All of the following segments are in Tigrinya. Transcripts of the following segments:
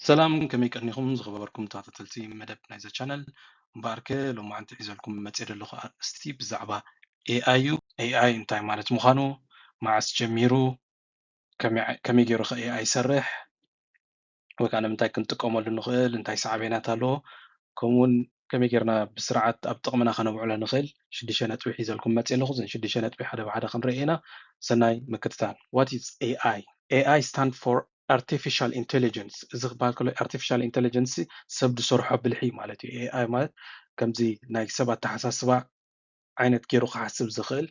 ሰላም፣ ከመይ ቀኒኹም ዝኸበርኩም ተኸታተልቲ መደብ ናይዛ ቻነል? እምበኣርከ ሎማዓንቲ ሒዘልኩም መፅእ ዘለኹ ኣርእስቲ ብዛዕባ ኤኣይ እዩ። ኤኣይ እንታይ ማለት ምዃኑ፣ መዓስ ጀሚሩ፣ ከመይ ገይሩ ከ ኤኣይ ይሰርሕ፣ ወይ ከዓ ንምንታይ ክንጥቀመሉ ንኽእል፣ እንታይ ሳዕቤናት ኣለዎ፣ ከምኡውን ከመይ ጌርና ብስርዓት ኣብ ጥቕምና ከነብዕሎ ንኽእል ሽዱሽተ ነጥቢ ሒዘልኩም መፅእ ኣለኹ። እዘን ሽዱሽተ ነጥቢ ሓደ ብሓደ ክንርኢ ኢና። ሰናይ ምክትታል። What is A I? A I stand for artificial intelligence። እዚ ክበሃል ከሎ ኣርቲፊሻል ኢንቴሊጀንስ ሰብ ዝሰርሖ ብልሒ ማለት እዩ። ኤኣይ ማለት ከምዚ ናይ ሰብ ኣተሓሳስባ ዓይነት ገይሩ ክሓስብ ዝኽእል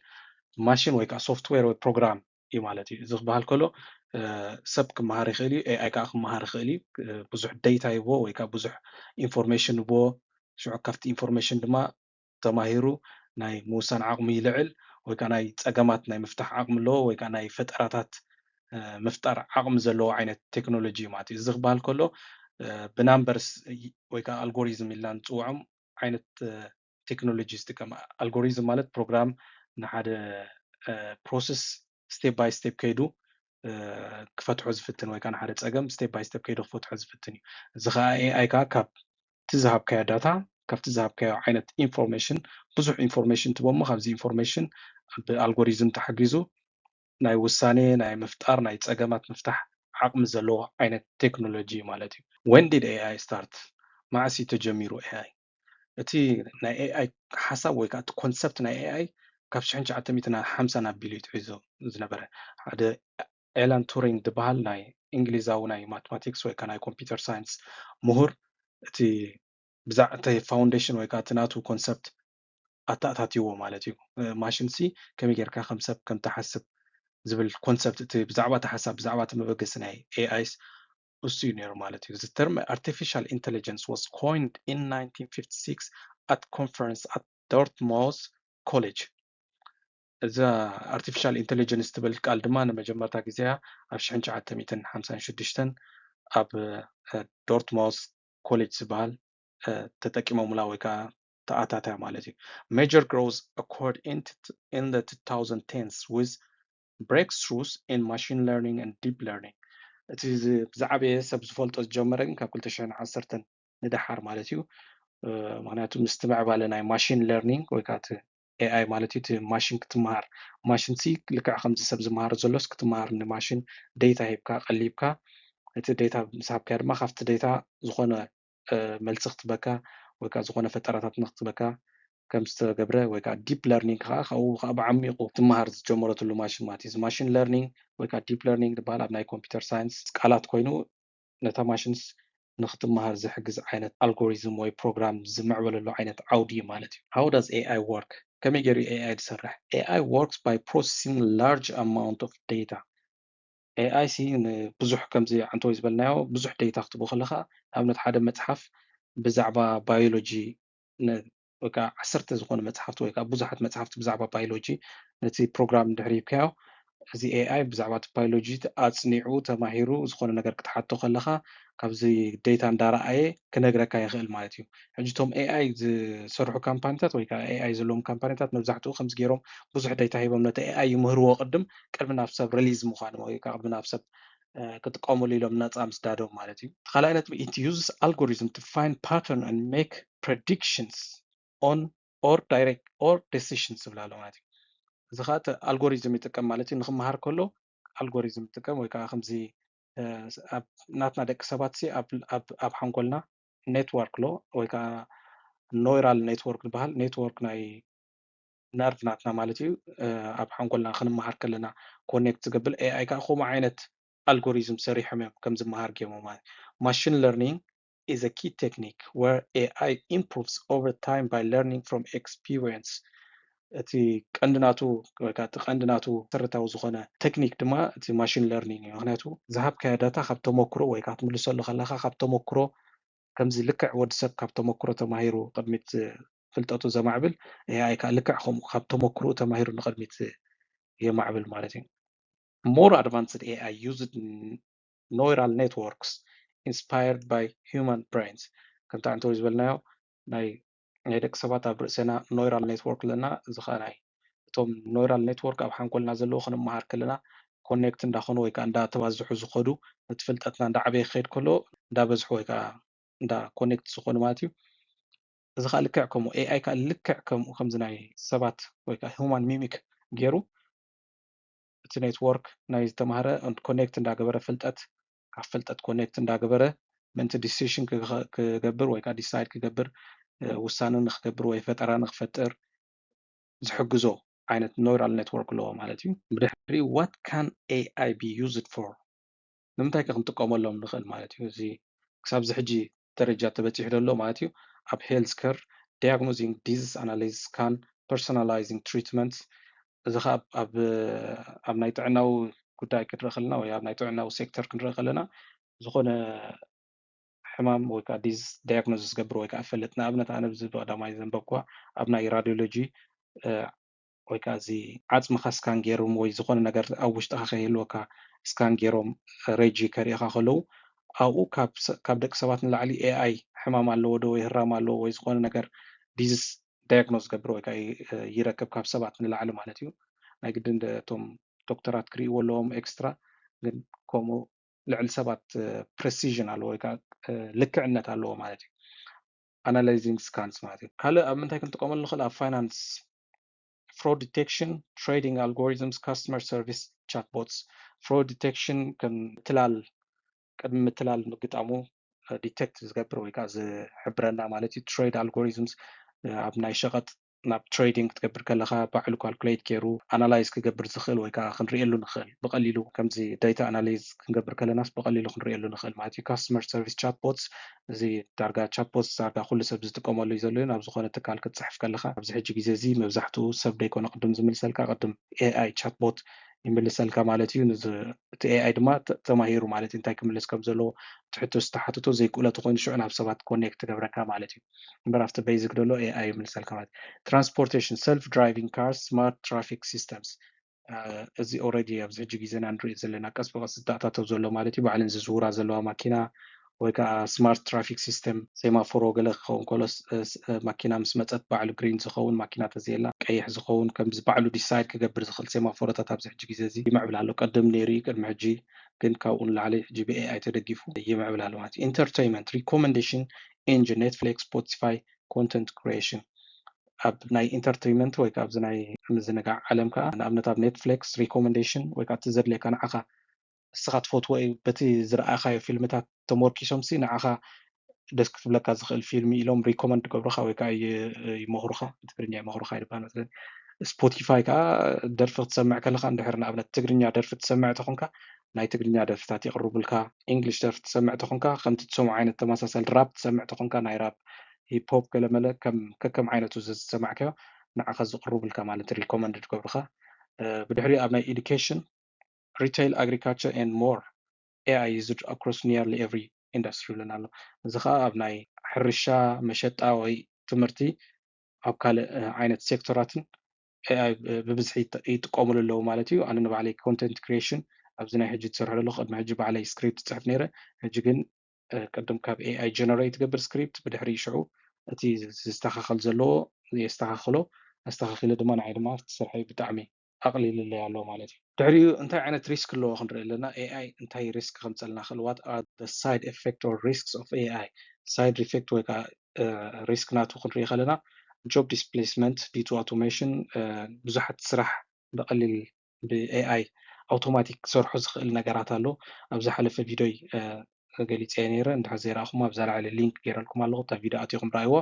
ማሽን ወይ ከዓ ሶፍትዌር ወይ ፕሮግራም እዩ ማለት እዩ። እዚ ክበሃል ከሎ ሰብ ክመሃር ይኽእል እዩ፣ ኤኣይ ከዓ ክመሃር ይኽእል እዩ። ብዙሕ ዴታ ይቦ ወይ ከዓ ብዙሕ ኢንፎርሜሽን ይቦ። ሽዑ ካብቲ ኢንፎርሜሽን ድማ ተማሂሩ ናይ ምውሳን ዓቕሙ ይልዕል፣ ወይ ከዓ ናይ ፀገማት ናይ ምፍታሕ ዓቕሚ ኣለዎ፣ ወይ ከዓ ናይ ፈጠራታት ምፍጣር ዓቕሚ ዘለዎ ዓይነት ቴክኖሎጂ እዩ ማለት እዩ። እዚ ክበሃል ከሎ ብናምበርስ ወይ ከዓ ኣልጎሪዝም ኢልና ንፅውዖም ዓይነት ቴክኖሎጂ ዝጥቀም። ኣልጎሪዝም ማለት ፕሮግራም ንሓደ ፕሮሰስ ስቴፕ ባይ ስቴፕ ከይዱ ክፈትሖ ዝፍትን ወይ ከዓ ንሓደ ፀገም ስቴፕ ባይ ስቴፕ ከይዱ ክፈትሖ ዝፍትን እዩ። እዚ ከዓ ኤኣይ ከዓ ካብ እቲ ዝሃብካዮ ዳታ፣ ካብቲ ዝሃብካዮ ዓይነት ኢንፎርሜሽን፣ ብዙሕ ኢንፎርሜሽን ትቦሞ፣ ካብዚ ኢንፎርሜሽን ብኣልጎሪዝም ተሓጊዙ ናይ ውሳኔ ናይ ምፍጣር ናይ ፀገማት ምፍታሕ ዓቕሚ ዘለዎ ዓይነት ቴክኖሎጂ ማለት እዩ። When did A I start? መዓስ እዩ ተጀሚሩ ኤኣይ? እቲ ናይ ኤኣይ ሓሳብ ወይ ከዓ እቲ ኮንሰፕት ናይ ኤኣይ ካብ ሽሕን ትሽዓተ ሚእትን ሓምሳን ኣቢሉ እዩ ተሒዙ ዝነበረ። ሓደ ኤላን ቱሪንግ ዝበሃል ናይ እንግሊዛዊ ናይ ማትማቲክስ ወይ ከዓ ናይ ኮምፒውተር ሳይንስ ምሁር እቲ ብዛዕ እቲ ፋውንዴሽን ወይ ከዓ እቲ ናቱ ኮንሰፕት ኣተኣታትይዎ ማለት እዩ። ማሽን ሲ ከመይ ጌርካ ከም ሰብ ከም ትሓስብ ዝብል ኮንሰፕት እቲ ብዛዕባ እቲ ሓሳብ ብዛዕባ እቲ መበገሲ ናይ ኤኣይስ እሱ እዩ ነይሩ ማለት እዩ። The term artificial intelligence was coined in nineteen fifty-six at conference at Dartmouth College። እዛ ኣርቲፊሻል ኢንቴሊጀንስ ትብል ቃል ድማ ንመጀመርታ ግዜያ ኣብ ሽሕን ትሽዓተ ሚእትን ሓምሳን ሽዱሽተን ኣብ ዶርትማውዝ ኮሌጅ ዝበሃል ተጠቂሞምላ ወይ ከዓ ተኣታትያ ማለት እዩ። Major growth occurred in the two thousand tens with breakthroughs in machine learning and deep learning። እቲ ዝዓበየ ሰብ ዝፈልጦ ዝጀመረ ግን ካብ ክልተ ሽሕን ዓሰርተን ንደሓር ማለት እዩ። ምክንያቱ ምስቲ ምዕባለ ናይ ማሽን ለርኒንግ ወይ ከዓ እቲ ኤኣይ ማለት እዩ፣ እቲ ማሽን ክትመሃር፣ ማሽን ሲ ልክዕ ከምዚ ሰብ ዝመሃር ዘሎስ ክትመሃር ንማሽን ዴታ ሂብካ ቀሊብካ፣ እቲ ዴታ ምስ ሃብካዮ ድማ ካብቲ ዴታ ዝኾነ መልሲ ክትበካ ወይ ከዓ ዝኾነ ፈጠራታት ንክትበካ ከም ዝተገብረ ወይ ከዓ ዲፕ ለርኒንግ ከዓ ካብኡ ከዓ ብዓሚቑ ትመሃር ዝጀመረትሉ ማሽን ማለት እዩ። እዚ ማሽን ለርኒንግ ወይ ከዓ ዲፕ ለርኒንግ ዝበሃል ኣብ ናይ ኮምፒውተር ሳይንስ ቃላት ኮይኑ ነታ ማሽንስ ንክትመሃር ዝሕግዝ ዓይነት ኣልጎሪዝም ወይ ፕሮግራም ዝምዕበለሉ ዓይነት ዓውዲ እዩ ማለት እዩ። How does A I work? ከመይ ገይሩ ኤኣይ ዝሰርሕ? A I works by processing large amount of data። ኤኣይ ሲ ንብዙሕ ከምዚ ዓንተወይ ዝበልናዮ ብዙሕ ዴታ ክትቦ ከለካ ንኣብነት ሓደ መፅሓፍ ብዛዕባ ባዮሎጂ ወይ ከዓ ዓሰርተ ዝኾነ መፅሓፍቲ ወይ ከዓ ብዙሓት መፅሓፍቲ ብዛዕባ ባዮሎጂ ነቲ ፕሮግራም እንድሕር ሂብካዮ እዚ ኤኣይ ብዛዕባ እቲ ባዮሎጂ ኣፅኒዑ ተማሂሩ ዝኾነ ነገር ክትሓቶ ከለካ ካብዚ ዴታ እንዳረኣየ ክነግረካ ይኽእል ማለት እዩ። ሕጂ እቶም ኤኣይ ዝሰርሑ ካምፓኒታት ወይ ከዓ ኤኣይ ዘለዎም ካምፓኒታት መብዛሕትኡ ከምዚ ገይሮም ብዙሕ ዴታ ሂቦም ነቲ ኤኣይ ይምህርዎ ቅድም ቅድሚ ናብ ሰብ ሪሊዝ ምዃኑ ወይ ከዓ ቅድሚ ናብ ሰብ ክጥቀምሉ ኢሎም ነፃ ምስዳዶም ማለት እዩ። ካልኣይ ነጥቢ it uses algorithm to find pattern and make predictions on or direct or decisions ዝብል ኣሎ ማለት እዩ። እዚ ከዓ ኣልጎሪዝም ይጥቀም ማለት እዩ። ንክመሃር ከሎ ኣልጎሪዝም ይጥቀም ወይ ከዓ ከምዚ ኣብ ናትና ደቂ ሰባት ሲ ኣብ ሓንጎልና ኔትወርክ ኣሎ ወይ ከዓ ኖይራል ኔትወርክ ዝበሃል ኔትወርክ ናይ ነርቭ ናትና ማለት እዩ። ኣብ ሓንጎልና ክንመሃር ከለና ኮኔክት ዝገብር ኤኣይ ከዓ ከምኡ ዓይነት ኣልጎሪዝም ሰሪሖም እዮም ከም ዝመሃር ገይሞም ማለት። Machine learning is a key technique where A I improves over time by learning from experience። እቲ ቀንዲ ናቱ ወይ ከዓ እቲ ቀንዲ ናቱ መሰረታዊ ዝኾነ ቴክኒክ ድማ እቲ ማሽን ለርኒንግ እዩ። ምክንያቱ ዝሃብካዮ ዳታ ካብ ተመክሮ ወይ ከዓ ትምልሰሉ ከለካ ካብ ተመክሮ ከምዚ ልክዕ ወዲ ሰብ ካብ ተመክሮ ተማሂሩ ቅድሚት ፍልጠቱ ዘማዕብል ኤኣይ ከዓ ልክዕ ከምኡ ካብ ተመክሮ ተማሂሩ ንቅድሚት የማዕብል ማለት እዩ። More advanced A I used neural networks inspired by human brains። ከምቲ ዓንተወይ ዝበልናዮ ናይ ናይ ደቂ ሰባት ኣብ ርእሰና ኖይራል ኔትወርክ ኣለና። እዚ ከዓ ናይ እቶም ኖይራል ኔትወርክ ኣብ ሓንጎልና ዘለዉ ክንመሃር ከለና ኮኔክት እንዳኾኑ ወይ ከዓ እንዳተባዝሑ ዝኸዱ፣ እቲ ፍልጠትና እንዳዓበየ ክኸይድ ከሎ እንዳበዝሑ ወይ ከዓ እንዳ ኮኔክት ዝኾኑ ማለት እዩ። እዚ ከዓ ልክዕ ከምኡ፣ ኤኣይ ከዓ ልክዕ ከምኡ ከምዚ ናይ ሰባት ወይ ከዓ ሁማን ሚሚክ ገይሩ እቲ ኔትወርክ ናይ ዝተማህረ ኮኔክት እንዳገበረ፣ ፍልጠት ካብ ፍልጠት ኮኔክት እንዳገበረ ምእንቲ ዲሲሽን ክገብር ወይ ከዓ ዲሳይድ ክገብር፣ ውሳነ ንክገብር ወይ ፈጠራ ንክፈጥር ዝሕግዞ ዓይነት ኖራል ኔትወርክ ኣለዎ ማለት እዩ። ብድሕሪኡ what can A I be used for? ንምንታይ ከ ክንጥቀመሎም ንኽእል ማለት እዩ? እዚ ክሳብ እዚ ሕጂ ደረጃ ተበፂሑ ዘሎ ማለት እዩ። ኣብ ሄልዝ ከር፣ ዲያግኖዚንግ ዲዚዝ ኣናሊዝ፣ ስካን፣ ፐርሶናላይዚንግ ትሪትመንት፣ እዚ ከዓ ኣብ ኣብ ናይ ጥዕናዊ ጉዳይ ክንርኢ ከለና ወይ ኣብ ናይ ጥዕናዊ ሴክተር ክንርኢ ከለና ዝኾነ ሕማም ወይ ከዓ ዲዝ ዳያግኖዝ ዝገብር ወይ ከዓ ፈልጥ። ንኣብነት ኣነ ብዚ ብቀዳማይ ዘንበብኳ ኣብ ናይ ራዲዮሎጂ ወይ ከዓ እዚ ዓፅምካ ስካን ገይሮም ወይ ዝኾነ ነገር ኣብ ውሽጥካ ከይህልወካ ስካን ገይሮም ሬጂ ከርእኻ ከለዉ ኣብኡ ካብ ደቂ ሰባት ንላዕሊ ኤኣይ ሕማም ኣለዎ ዶ ወይ ህራም ኣለዎ ወይ ዝኾነ ነገር ዲዝስ ዳያግኖዝ ዝገብር ወይ ከዓ ይረክብ ካብ ሰባት ንላዕሊ ማለት እዩ። ናይ ግድን እቶም ዶክተራት ክርእይዎ ኣለዎም ኤክስትራ፣ ግን ከምኡ ልዕሊ ሰባት ፕረሲዥን ኣለዎ ወይ ከዓ ልክዕነት ኣለዎ ማለት እዩ። ኣናላይዚንግ ስካንስ ማለት እዩ። ካልእ ኣብ ምንታይ ክንጥቀመሉ ንኽእል? ኣብ ፋይናንስ፣ ፍሮድ ዲቴክሽን፣ ትሬዲንግ ኣልጎሪዝምስ፣ ካስተመር ሰርቪስ ቻትቦትስ። ፍሮድ ዲቴክሽን ከም ምትላል፣ ቅድሚ ምትላል ምግጣሙ ዲቴክት ዝገብር ወይ ከዓ ዝሕብረና ማለት እዩ። ትሬድ ኣልጎሪዝምስ ኣብ ናይ ሸቐጥ ናብ ትሬዲንግ ክትገብር ከለካ ባዕሉ ካልኩሌት ገይሩ ኣናላይዝ ክገብር ዝኽእል ወይ ከዓ ክንርእየሉ ንኽእል ብቐሊሉ። ከምዚ ዳታ ኣናላይዝ ክንገብር ከለናስ ብቐሊሉ ክንርእየሉ ንኽእል ማለት እዩ። ካስተመር ሰርቪስ ቻትቦትስ፣ እዚ ዳርጋ ቻትቦትስ ዳርጋ ኩሉ ሰብ ዝጥቀመሉ እዩ ዘሎ እዩ። ናብ ዝኾነ ትካል ክትፅሕፍ ከለካ ኣብዚ ሕጂ ግዜ እዚ መብዛሕትኡ ሰብ ደይኮነ ቅድም ዝምልሰልካ፣ ቅድም ኤኣይ ቻትቦት ይምልሰልካ ማለት እዩ። እቲ ኤኣይ ድማ ተማሂሩ ማለት እዩ እንታይ ክምልስ ከም ዘለዎ። እቲ ሕቶ ዝተሓትቶ ዘይክእሎ ተኮይኑ ሽዑ ናብ ሰባት ኮኔክት ትገብረካ ማለት እዩ። እምበር ኣብቲ ቤዚክ ደሎ ኤኣይ ይምልሰልካ ማለት። ትራንስፖርቴሽን፣ ሰልፍ ድራይቪንግ ካርስ፣ ስማርት ትራፊክ ሲስተምስ። እዚ ኦረዲ ኣብዚ ሕጂ ግዜና ንሪኦ ዘለና ቀስ ብቀስ ዝተኣታተው ዘሎ ማለት እዩ። ባዕለን ዝዝውራ ዘለዋ ማኪና ወይ ከዓ ስማርት ትራፊክ ሲስተም፣ ሴማፎሮ ገለ ክኸውን ከሎ ማኪና ምስ መፀት ባዕሉ ግሪን ዝኸውን፣ ማኪና ተዘየላ ቀይሕ ዝኸውን፣ ከምዚ ባዕሉ ዲሳይድ ክገብር ዝኽእል ሴማፎሮታት ኣብዚ ሕጂ ግዜ እዚ ይምዕብል ኣሎ። ቀደም ነይሩ እዩ፣ ቅድሚ ሕጂ ግን ካብኡ ንላዕሊ ሕጂ ብኤኣይ ተደጊፉ ይምዕብል ኣሎ ማለት እዩ። ኢንተርቴይንመንት ሪኮመንዴሽን ኢንጂን፣ ኔትፍሊክስ፣ ስፖቲፋይ፣ ኮንተንት ክሪኤሽን። ኣብ ናይ ኢንተርቴይንመንት ወይ ከዓ ኣብዚ ናይ ምዝንጋዕ ዓለም ከዓ ንኣብነት ኣብ ኔትፍሊክስ ሪኮመንዴሽን ወይ ከዓ እቲ ዘድልየካ ንዓኻ እስኻ ትፈትዎ እዩ። በቲ ዝረኣኻዮ ፊልምታት ተሞርኪሶም ሲ ንዓኻ ደስ ክትብለካ ዝኽእል ፊልም ኢሎም ሪኮመንድ ገብሩኻ ወይ ከዓ ይመኽሩኻ። ብትግርኛ ይመኽሩኻ ይባሃል መስለኒ። ስፖቲፋይ ከዓ ደርፊ ክትሰምዕ ከለኻ እንድሕር ንኣብነት ትግርኛ ደርፊ ትሰምዕ ተኾንካ ናይ ትግርኛ ደርፍታት ይቕርቡልካ። ኢንግሊሽ ደርፊ ትሰምዕ ተኾንካ ከምቲ ትሰምዖ ዓይነት ተመሳሳሊ ራፕ ትሰምዕ ተኾንካ ናይ ራፕ፣ ሂፕ ሆፕ ገለመለ ከም ከከም ዓይነቱ ዝሰማዕካዮ ንዓኻ ዝቕርቡልካ ማለት ሪኮመንድ ገብሩኻ። ብድሕሪኡ ኣብ ናይ ኤዱኬሽን retail, agriculture and more A I used across nearly every industry ይብለና ኣሎ። እዚ ከዓ ኣብ ናይ ሕርሻ፣ መሸጣ ወይ ትምህርቲ ኣብ ካልእ ዓይነት ሴክተራትን ኤኣይ ብብዝሒ ይጥቀሙሉ ኣለዉ ማለት እዩ። ኣነ ንባዕለይ ኮንተንት ክሪኤሽን ኣብዚ ናይ ሕጂ ዝሰርሐ ዘለኹ ቅድሚ ሕጂ ባዕለይ ስክሪፕት ዝፅሕፍ ነይረ። ሕጂ ግን ቅድም ካብ ኤኣይ ጀነሬት ትገብር ስክሪፕት ብድሕሪ ሽዑ እቲ ዝስተኻኸል ዘለዎ የስተኻኽሎ፣ ኣስተኻኺለ ድማ ንዓይ ድማ ክሰርሐ ብጣዕሚ ኣቕሊልለይ ኣሎ ማለት እዩ። ድሕሪኡ እንታይ ዓይነት ሪስክ ኣለዎ ክንርኢ ኣለና። ኤኣይ እንታይ ሪስክ ከምፀልና ክእል? What are the side effect or risks of A I? ሳይድ ኢፌክት ወይ ከዓ ሪስክ ናቱ ክንርኢ ከለና job displacement due to automation፣ ብዙሓት ስራሕ ብቐሊል ብኤኣይ ኣውቶማቲክ ክሰርሑ ዝኽእል ነገራት ኣሎ። ኣብ ዝሓለፈ ቪዲዮይ ገሊፀ ነይረ፣ እንድሕር ዘይረኣኹም ኣብዛ ላዕሊ ሊንክ ገይረልኩም ኣለኹ፣ እታ ቪዲዮ ኣቲኹም ረኣይዎ።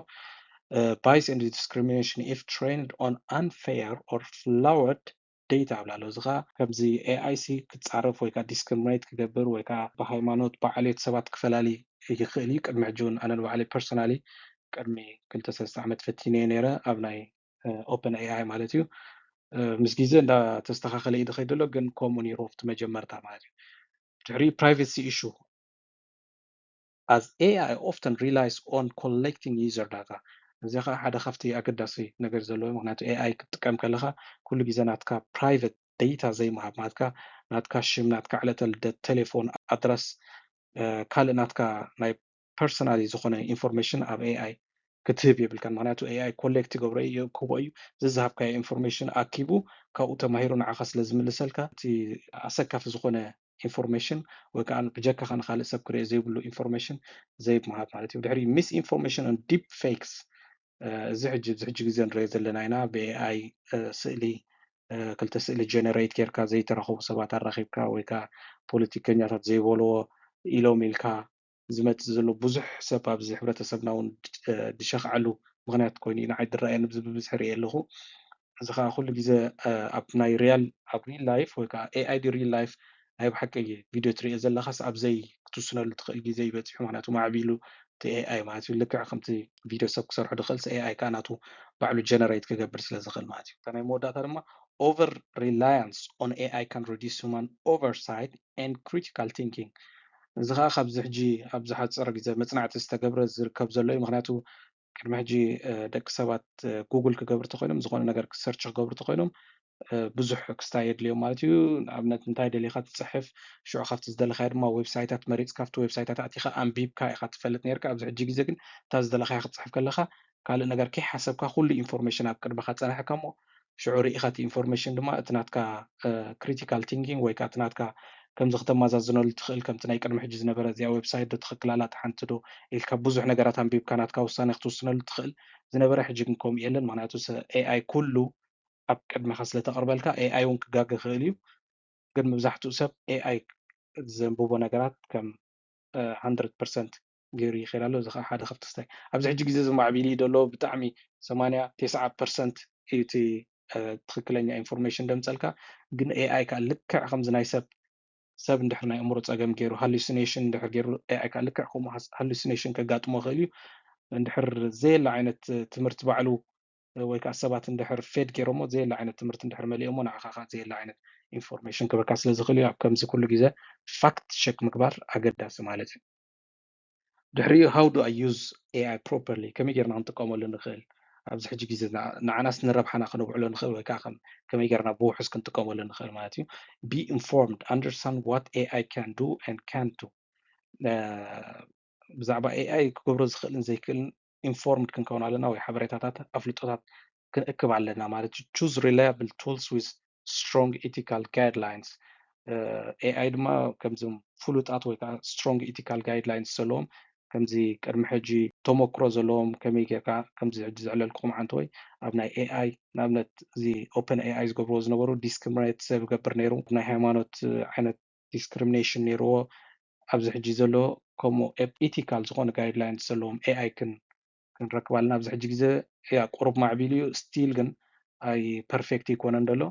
Bias and discrimination if trained on unfair or flawed data ኣብላ ኣሎ። እዚ ከዓ ከምዚ ኤኣይ ሲ ክፃረፍ ወይ ከዓ ዲስክሪሚኔት ክገብር ወይ ከዓ ብሃይማኖት ብዓሌት ሰባት ክፈላሊ ይኽእል እዩ። ቅድሚ ሕጂ እውን ኣነ ንባዕለይ ፐርሶናሊ ቅድሚ ክልተ ሰለስተ ዓመት ፈቲነዮ ነይረ ኣብ ናይ ኦፕን ኤኣይ ማለት እዩ። ምስ ግዜ እንዳተስተኻኸለ እዩ ዝኸይድ ዘሎ፣ ግን ከምኡ ነይሩ ኣብቲ መጀመርታ ማለት እዩ። ድሕሪ ፕራይቬሲ ኢሹ as A I often relies on collecting user data። እዚ ከዓ ሓደ ካብቲ ኣገዳሲ ነገር ዘለዎ፣ ምክንያቱ ኤኣይ ክትጥቀም ከለካ ኩሉ ግዜ ናትካ ፕራይቬት ዴታ ዘይምሃብ፣ ናትካ ናትካ ሽም፣ ናትካ ዕለተ ልደት፣ ቴሌፎን ኣድረስ፣ ካልእ ናትካ ናይ ፐርሰናሊ ዝኾነ ኢንፎርሜሽን ኣብ ኤኣይ ክትህብ የብልካን። ምክንያቱ ኤኣይ ኮሌክት ይገብሮ እዩ፣ ይእክቦ እዩ። ዝዝሃብካዮ ኢንፎርሜሽን ኣኪቡ ካብኡ ተማሂሩ ንዓኻ ስለ ዝምልሰልካ፣ እቲ ኣሰካፊ ዝኾነ ኢንፎርሜሽን ወይ ከዓ ብጀካኻ ንካልእ ሰብ ክሪኦ ዘይብሉ ኢንፎርሜሽን ዘይምሃብ ማለት እዩ። ድሕሪ ሚስ ኢንፎርሜሽን ን ዲፕ ፌክስ፣ እዚ ሕጂ ኣብዚ ሕጂ ግዜ ንሪኦ ዘለና ኢና። ብኤኣይ ስእሊ ክልተ ስእሊ ጀነሬት ጌርካ ዘይተራኸቡ ሰባት ኣራኺብካ ወይ ከዓ ፖለቲከኛታት ዘይበልዎ ኢሎም ኢልካ ዝመፅእ ዘሎ ብዙሕ ሰብ ኣብዚ ሕብረተሰብና እውን ዝሸኽዓሉ ምኽንያት ኮይኑ እዩ ንዓይ ዝረኣየኒ፣ ብዚ ብብዝሒ ርእየ ኣለኹ። እዚ ከዓ ኩሉ ግዜ ኣብ ናይ ሪያል ኣብ ሪል ላይፍ ወይ ከዓ ኤኣይ ዲ ሪል ላይፍ ናይ ብሓቂ ቪድዮ ትሪኦ ዘለኻስ ኣብዘይ ክትውስነሉ ትኽእል ግዜ ይበፅሑ። ምክንያቱ ማዕቢሉ እቲ ኤኣይ ማለት እዩ። ልክዕ ከምቲ ቪድዮ ሰብ ክሰርሑ ድኽእል ኤኣይ ከዓ ናቱ ባዕሉ ጀነሬት ክገብር ስለ ዝኽእል ማለት እዩ። እታ ናይ መወዳእታ ድማ over reliance on A I can reduce human oversight and critical thinking። እዚ ከዓ ካብዚ ሕጂ ኣብ ዝሓፀረ ግዜ መፅናዕቲ ዝተገብረ ዝርከብ ዘሎ እዩ። ምክንያቱ ቅድሚ ሕጂ ደቂ ሰባት ጉግል ክገብሩ ተኮይኖም፣ ዝኾነ ነገር ክሰርች ክገብሩ ተኮይኖም ብዙሕ ክስታይ የድልዮም ማለት እዩ። ንኣብነት እንታይ ደሊካ ትፅሕፍ፣ ሽዑ ካብቲ ዝደለካዮ ድማ ዌብሳይታት መሪፅካ ኣብቲ ዌብሳይታት ኣቲካ ኣንቢብካ ኢካ ትፈልጥ ነርካ። ኣብዚ ሕጂ ግዜ ግን እታ ዝደለካያ ክትፅሕፍ ከለካ ካልእ ነገር ከይሓሰብካ ኩሉ ኢንፎርሜሽን ኣብ ቅድመካ ፀናሕካ እሞ ሽዑ ርኢኻ እቲ ኢንፎርሜሽን ድማ እቲ ናትካ ክሪቲካል ቲንኪንግ ወይ ከዓ እቲ ናትካ ከምዚ ክተመዛዝነሉ ትኽእል፣ ከምቲ ናይ ቅድሚ ሕጂ ዝነበረ እዚኣ ዌብሳይት ዶ ትኽክል ኣላ፣ እቲ ሓንቲ ዶ ኢልካ ብዙሕ ነገራት ኣንቢብካ ናትካ ውሳኔ ክትውስነሉ ትኽእል ዝነበረ። ሕጂ ግን ከምኡ የለን። ምክንያቱ ኤኣይ ኩሉ ኣብ ቅድመኻ ስለ ተቕርበልካ ኤኣይ እውን ክጋገ ይኽእል እዩ። ግን መብዛሕትኡ ሰብ ኤኣይ ዘንብቦ ነገራት ከም ሃንድረድ ፐርሰንት ገይሩ ይኽእል ኣሎ። እዚ ከዓ ሓደ ካብቲ ክስታይ ኣብዚ ሕጂ ግዜ እዚ ማዕቢሉ ዘሎ ብጣዕሚ ሰማንያ ተስዓ ፐርሰንት እዩ እቲ ትክክለኛ ኢንፎርሜሽን ደምፀልካ። ግን ኤኣይ ከዓ ልክዕ ከምዚ ናይ ሰብ ሰብ እንድሕር ናይ እምሮ ፀገም ገይሩ ሃሉሲኔሽን እንድሕር ገይሩ ኤኣይ ከዓ ልክዕ ከምኡ ሃሉሲኔሽን ከጋጥሞ ይኽእል እዩ። እንድሕር ዘየለ ዓይነት ትምህርቲ ባዕሉ ወይ ከዓ ሰባት እንድሕር ፌድ ገይሮሞ ዘየለ ዓይነት ትምህርቲ እንድሕር መሊኦሞ ንዓኻ ከዓ ዘየለ ዓይነት ኢንፎርሜሽን ክበካ ስለ ዝኽእል እዩ። ኣብ ከምዚ ኩሉ ግዜ ፋክት ቸክ ምግባር ኣገዳሲ ማለት እዩ። ድሕሪኡ how do I use A I properly? ከመይ ጌርና ክንጥቀመሉ ንኽእል? ኣብዚ ሕጂ ግዜ ንዓናስ ንረብሓና ከነውዕሎ ንኽእል ወይ ከዓ ከመይ ጌርና ብውሑስ ክንጥቀመሉ ንኽእል ማለት እዩ። Be informed, understand what A I can do and can't do. ብዛዕባ ኤኣይ ክገብሮ ዝኽእልን ዘይክእልን ኢንፎርምድ ክንከውን ኣለና ወይ ሓበሬታታት ኣፍልጦታት ክንእክብ ኣለና ማለት እዩ። Choose reliable tools with strong ethical guidelines. ኤኣይ ድማ ከምዞም ፍሉጣት ወይ ከዓ ስትሮንግ ኢቲካል ጋይድላይንስ ዘለዎም ከምዚ ቅድሚ ሕጂ ተመክሮ ዘለዎም ከመይ ጌርካ ከምዚ ሕጂ ዘዕለልኩም ዓንተ ወይ ኣብ ናይ ኤኣይ ንኣብነት እዚ ኦፐን ኤኣይ ዝገብርዎ ዝነበሩ ዲስክሪሚኔት ሰብ ገብር ነይሩ ናይ ሃይማኖት ዓይነት ዲስክሪሚኔሽን ነይርዎ ኣብዚ ሕጂ ዘሎ ከምኡ ኢቲካል ዝኾነ ጋይድላይንስ ዘለዎም ኤኣይ ክንረክብ ኣለና ኣብዚ ሕጂ ግዜ ያ ቁሩብ ማዕቢሉ እዩ ስቲል ግን ኣይ ፐርፌክት ይኮነን ዘሎ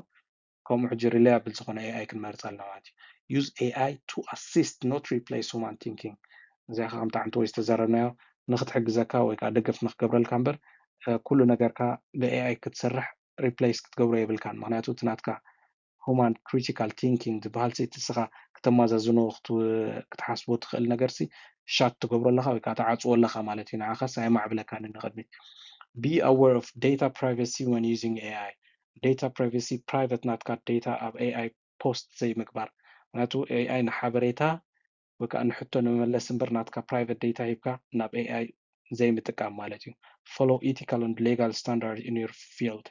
ከምኡ ሕጂ ሪላያብል ዝኾነ ኤኣይ ክንመርፅ ኣለና ማለት እዩ use A I to assist not replace human thinking እዚኣ ከዓ ከምቲ ዓንተ ወይ ዝተዘረብናዮ ንክትሕግዘካ ወይ ከዓ ደገፍ ንክገብረልካ እምበር ኩሉ ነገርካ ብኤኣይ ክትሰርሕ ሪፕሌስ ክትገብሮ የብልካን ምክንያቱ እቲ ናትካ ሁማን ክሪቲካል ቲንኪንግ ዝበሃል ሲ እቲ ንስኻ ክተመዛዝኖ ክትሓስቦ ትኽእል ነገር ሲ ሻት ትገብሮ ኣለኻ ወይ ከዓ ትዓፅዎ ኣለኻ ማለት እዩ ንዓኻስ ኣየማዕብለካን ንቕድሚት be aware of data privacy when using A I data privacy private ናትካ ዴታ ኣብ ኤኣይ ፖስት ዘይምግባር ምክንያቱ ኤኣይ ንሓበሬታ ወይ ከዓ ንሕቶ ንመመለስ እምበር ናትካ ፕራይቨት ዴታ ሂብካ ናብ ኤኣይ ዘይምጥቃም ማለት እዩ follow ethical and legal standard in your field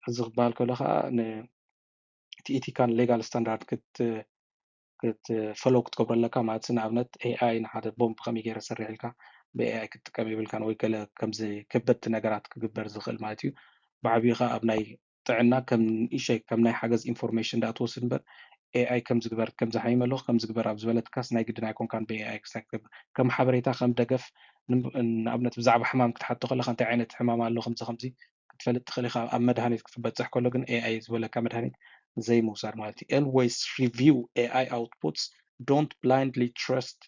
እዚ ክበሃል ከሎ ከዓ እቲ ኢቲካል ሌጋል ስታንዳርድ ክትፈሎው ክትገብሮ ኣለካ ማለት ንኣብነት ኤኣይ ንሓደ ቦምብ ከመይ ገይረ ሰሪሕ ኢልካ ብኤኣይ ክትጥቀም የብልካን ወይ ገለ ከምዚ ከበድቲ ነገራት ክግበር ዝኽእል ማለት እዩ ብዓብዩ ከዓ ኣብ ናይ ጥዕና ከም ንእሸይ ከም ናይ ሓገዝ ኢንፎርሜሽን ዳ ትወስድ እምበር ኤኣይ ከምዚ ግበር ከምዚ ሓይመ ኣለኹ ከምዚ ግበር ኣብ ዝበለትካስ ናይ ግድን ኣይኮንካን ብኤኣይ ክሳይ ክትገብር ከም ሓበሬታ ከም ደገፍ ንኣብነት ብዛዕባ ሕማም ክትሓቶ ከለካ እንታይ ዓይነት ሕማም ኣሎ ከምዚ ከምዚ ክትፈልጥ ትኽእል ኢኻ ኣብ መድሃኒት ክትበፅሕ ከሎ ግን ኤኣይ ዝበለካ መድሃኒት ዘይምውሳድ ማለት እዩ always review A I outputs don't blindly trust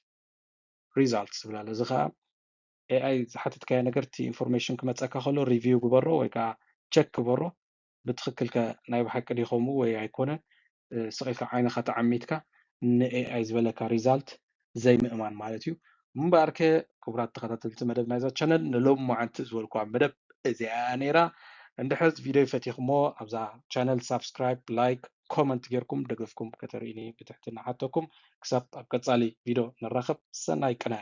results ዝብል ኣሎ እዚ ከዓ ኤኣይ ዝሓተትካዮ ነገር እቲ ኢንፎርሜሽን ክመፀካ ከሎ ሪቪው ግበሮ ወይ ከዓ ቸክ ግበሮ ብትኽክል ከ ናይ ብሓቂ ድዩ ከምኡ ወይ ኣይኮነን ስቕ ኢልካ ዓይንኻ ተዓሚትካ ንኤኣይ ዝበለካ ሪዛልት ዘይምእማን ማለት እዩ እምበኣርከ ክቡራት ተኸታተልቲ መደብ ናይዛ ቻነል ንሎም መዓንቲ ዝበልኩዋ መደብ እዚኣ ነይራ እንድሕር ቪድዮ ይፈቲኹሞ ኣብዛ ቻነል ሳብስክራይብ ላይክ ኮመንት ጌርኩም ደገፍኩም ከተርእዩኒ ብትሕትና ሓተኩም ክሳብ ኣብ ቀፃሊ ቪድዮ ንራኸብ ሰናይ ቅነ